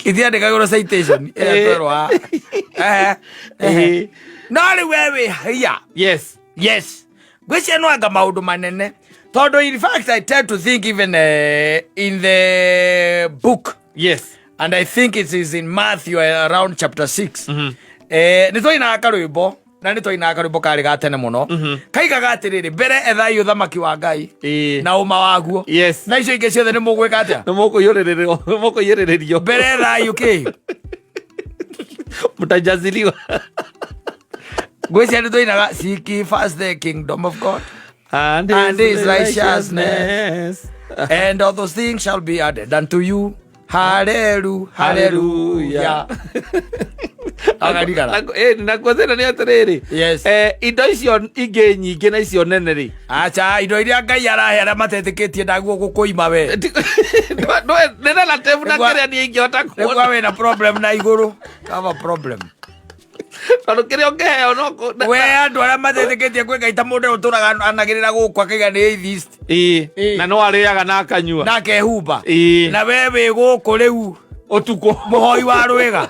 Itiandĩkagĩrwo citation ĩrĩa twerwo haha. Ehe, ehe. No rĩu we wĩ hia. Yes, ngwĩciria no anga maũndũ manene, tondũ in fact I tend to think even in the book, and I think it is in Matthew, around chapter 6, nĩ twainaga karwĩmbo, na nĩ twainaga karwĩmbo karĩ ga tene mũno, kaigaga atĩrĩrĩ, mbere ethai ũthamaki wa Ngai na ũma waguo, na icio ingĩ ciothe nĩ mũgwĩka atĩa? Nĩ mũkũiyũrĩrĩrio. Mbere ethai ũkĩ? Mtajaziliwa. Ngwĩciria nĩ twainaga, "Seek ye first the kingdom of God and and his righteousness, and all those things shall be added unto you." Hallelu, hallelujah. Akarigara. Nakuo thĩna nĩ atĩrĩrĩ, indo icio ingĩ nyingĩ na icio nene rĩ, Acha, indo iria Ngai arahe arĩa matetĩkĩtie ndaguo gũkũima we. Nĩ relative na kĩrĩa niĩ ingĩhota Nĩguo kuona. wĩna problem na igũrũ. Have a problem. Tondũ kĩrĩa ũngĩheo no We andũ arĩa matetĩkĩtie kwĩ Ngai, ta mũndũ ũtũraga anagĩrĩra gũkũ akaiga nĩ atheist. Na no arĩaga na akanyua. Na akehumba. Na we wĩ gũkũ rĩu ũtukũ mũhoi wa rwĩga.